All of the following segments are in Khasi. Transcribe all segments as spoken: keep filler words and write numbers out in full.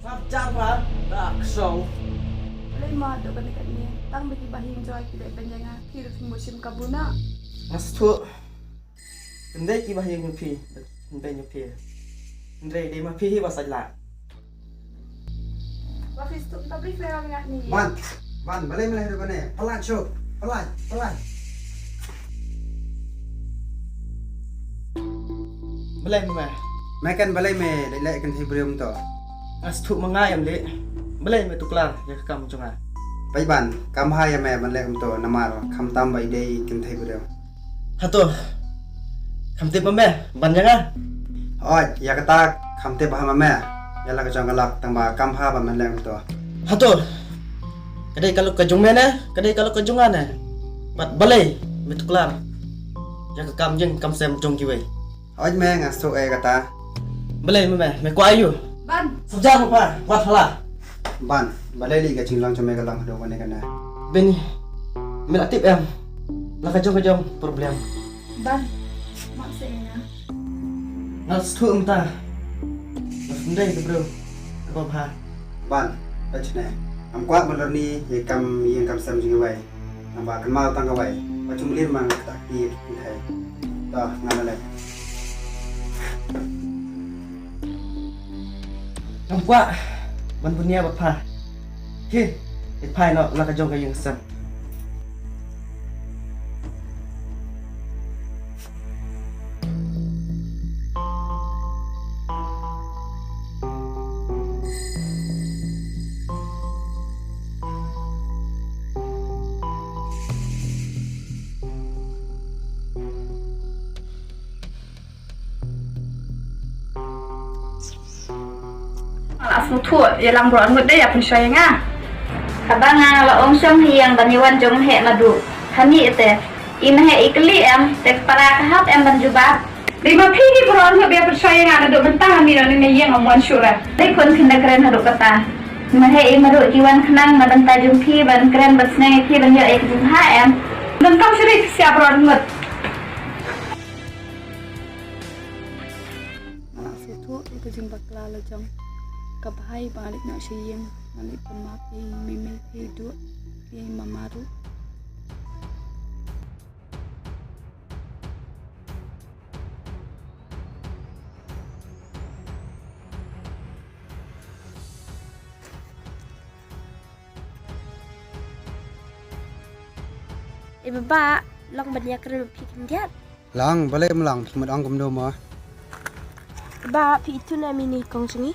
Pap jar ba da ksong. Lei ma do kane kane. Tang ba ki ba hin joi ki lei ban janga ki rut mo shim ka buna. Ngas tu. Ndai ki ba hin phi. Ndai nyu phi. Ndai dei ma phi hi ba sajla. Wa phi stuk ta bri fle wa ngat ni. Ban, ban, balei me leh ruh kane? Palat shuh, palat, palat. Balei me? Me kan balei me leh leh kynthei briew to? Nga stuk ma nga em leh. Balei me tuklar ïa ka kam jong nga? Peit ban, kam ha ïa me ban leh kumto namar khamtam ba i dei kynthei briew. Hato kham tip ma me ban ïa nga? Oi, ïa kata kham tip ha ma me. Ïa la ka jong ka lak tang ba kam ha ba man leng to. Hato ka dei ka lok ka jong me ne ka dei ka lok ka jong nga ne? Bad balei me tuklar ïa ka kam ïing kam sem jong kiwei? Oi me nga suk ïa kata. Balei me me me kwah aïu? Ban. Sabja ma pha wat hala. Ban, balei li ka jinglong jong me ka long haduh kane kane? Bini, me la tip em la ka jong ka jong problem. Ban, mak se nga. Ngal sthu em ta. Ndai ka bro ka ba bha. Ban, pachne. Am kwah malor ni ye kam ïing kam sem jong wai. Namba kynmaw tang kawei ba jong lir mang kata ki ki hai. To nga na lek. Ngam kwah ban bunia ba pha. Hi, i phai no la ka jong ka ïing sem. La sngewthuh ïa lang bro ngut de ïa pynshoi nga. Haba nga la ong shong hi ïang ban ïa wan jong heh madu. Hani te i meheh i kli em te para ka hap em ban jubab. Dei ma phi ki bro ngut de ïa pynshoi nga naduh mynta hani na ne ïang am wan shura. Dei khun kynda kren haduh kata. Meheh i madu ki wan khnang na bynta jong phi ban kren ban sneng ïa phi ban ïoh ïa ki jingha em. Bynta shuri phi sia bro ngut. Nga la sngewthuh ïa ka jingbakla la jong. Ka bha hi ba nga leit noh sha ïing, nga leit ban map ïa i mei mei phi duh ïa i mama ruh. Eh baba, long ban ïakren bad phi khyndiat. Long, balei ym long, phi mut ong kumno mo? Baba, phi itu ne mini kong jong i?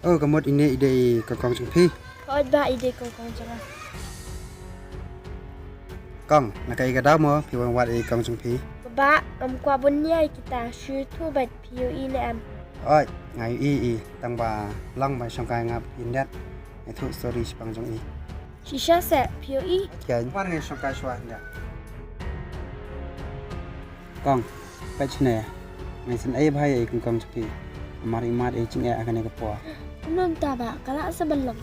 Oh, ka mut ine i dei i kong kong jong phi. Hooid ba, i dei i kong kong jong nga. Kong, na kaei ka daw mo phi wan wad ïa i kong jong phi? Baba, ngam kwah ban ïa kita, shu ïathuh bad phi ïohi ne em? Hooid, nga ïohi i, tang ba long ba shongkai nga phi yndet. Ïathuh story shaphang jong i. Shisha se phi ïohi? Ken, mar ngi shongkai shuwa yndet. Kong, peit shane. Ngi sngewsih bha ïa i kong kong jong phi. Namar i mad i jingeh ha kane ka por. Kumno mynta ba, ka lah sa ban long?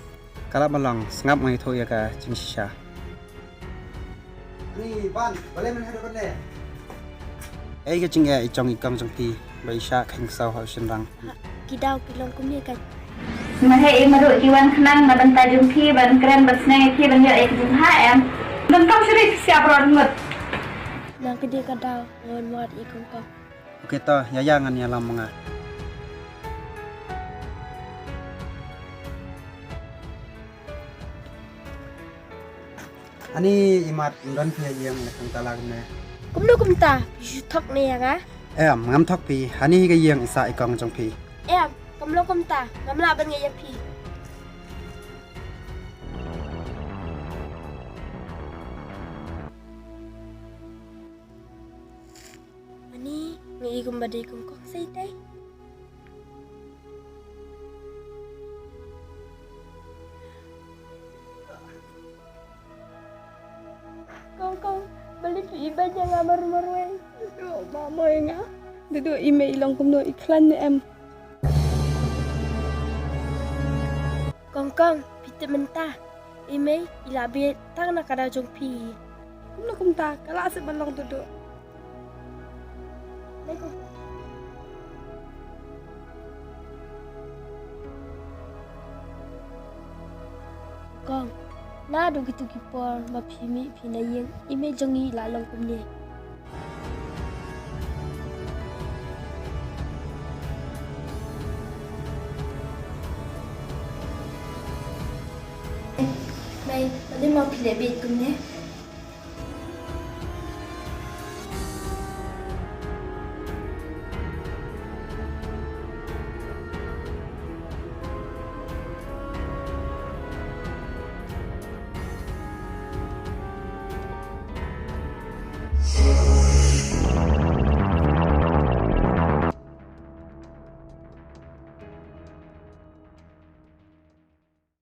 Ka lah ban long, sngap ngi ïathuh ïa ka jingshisha. Ni ban, balei men haduh kane? Ei ka jingeh i jong i kong jong phi, ba i shah kheiñ ksaw ha u shynrang. Ha, ki daw ki long kumne ka. Meheh i madu ki wan khnang na bynta jong phi ban kren ban sneng ïa phi ban ïoh ïa ki jingha em. Ngan tang shuh ri phi sia bron ngut. Nang ka dei ka daw ngan wad ïa i kong kong. Okay to, ïa ïa ngan ïalam ma nga. Ani i mat, ym don phi ha ïing, na khang tala kumne. Kumno kumta, phi shu thok ne ïa nga? Em, ngam thok phi, hani hi ka ïing i sah i kong jong phi. Em, kumno kumta, ngam lah ban ngeit ïa phi. Ani, nga i kumba dei kong kong sei tei. Kong kong, balei phi i bad ïa nga marwei marwei? Ïoh ma mo ïa nga. Dei duh i mei i long kumno, i khlaiñ ne em? Kong kong, phi tip mynta. I mei i la bieit tang na ka daw jong phi. Kumno kumta, ka lah seh ban long duh duh. Lei kong. Naduh kito ki por ba phi mih phi na ïing, i mei jong ngi la long kumne. Mei, balei mo phi leh beit kumne?